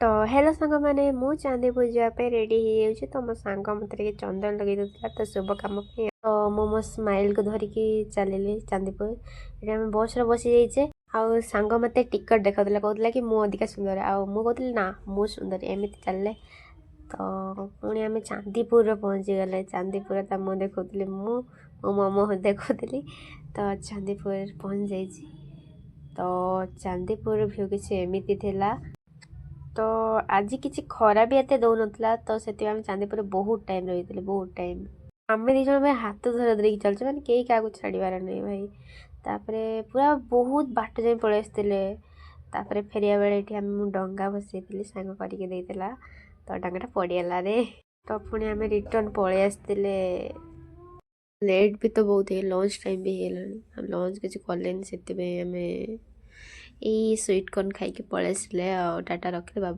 ତ ହ୍ୟାଲୋ ସାଙ୍ଗମାନେ, ମୁଁ ଚାନ୍ଦିପୁର ଯିବା ପାଇଁ ରେଡ଼ି ହେଇଯାଉଛି। ତ ମୋ ସାଙ୍ଗ ମୋତେ ଟିକେ ଚନ୍ଦନ ଲଗେଇ ଦେଉଥିଲା, ତ ଶୁଭ କାମ ପାଇଁ। ତ ମୁଁ ମୋ ସ୍ମାଇଲ୍କୁ ଧରିକି ଚାଲିଲି ଚାନ୍ଦିପୁର। ଏଠି ଆମେ ବସ୍ରେ ବସି ଯାଇଛେ ଆଉ ସାଙ୍ଗ ମୋତେ ଟିକେଟ୍ ଦେଖାଉଥିଲା, କହୁଥିଲା କି ମୁଁ ଅଧିକା ସୁନ୍ଦର ଆଉ ମୁଁ କହୁଥିଲି ନା, ମୁଁ ସୁନ୍ଦର। ଏମିତି ଚାଲିଲେ। ତ ପୁଣି ଆମେ ଚାନ୍ଦିପୁରରେ ପହଞ୍ଚିଗଲେ। ଚାନ୍ଦିପୁର ତା ମୁଁ ଦେଖାଉଥିଲି, ମୁଁ ମୋ ମାମା ଦେଖାଉଥିଲି। ତ ଚାନ୍ଦିପୁରରେ ପହଞ୍ଚି ଯାଇଛି। ତ ଚାନ୍ଦିପୁର ଭ୍ୟୁ କିଛି ଏମିତି ଥିଲା। ତ ଆଜି କିଛି ଖରା ବି ଏତେ ଦେଉନଥିଲା, ତ ସେଥିପାଇଁ ଆମେ ଚାନ୍ଦିପୁରରେ ବହୁତ ଟାଇମ୍ ରହିଥିଲେ, ବହୁତ ଟାଇମ୍। ଆମେ 2 ଜଣ ଭାଇ ହାତ ଧରା ଧରିକି ଚାଲୁଛୁ, ମାନେ କେହି କାହାକୁ ଛାଡ଼ିବାର ନାହିଁ ଭାଇ। ତାପରେ ପୁରା ବହୁତ ବାଟ ଯାଏଁ ପଳେଇ ଆସିଥିଲେ। ତାପରେ ଫେରିବା ବେଳେ ଏଠି ଆମେ ମୁଁ ଡଙ୍ଗା ଭସେଇଥିଲି, ସାଙ୍ଗ କରିକି ଦେଇଥିଲା। ତ ଡଙ୍ଗାଟା ପଡ଼ିଗଲା ରେ। ତ ପୁଣି ଆମେ ରିଟର୍ନ ପଳେଇ ଆସିଥିଲେ। ଲେଟ୍ ବି ତ ବହୁତ ହେଇଗଲା, ଲଞ୍ଚ ଟାଇମ୍ ବି ହେଇଗଲାଣି। ଆଉ ଲଞ୍ଚ କିଛି କଲେନି, ସେଥିପାଇଁ ଆମେ ଏଇ ସୁଇଟ୍ କର୍ନ ଖାଇକି ପଳେଇ ଆସିଲେ ଆଉ ଟାଟା ରଖିଲେ, ବାଏ।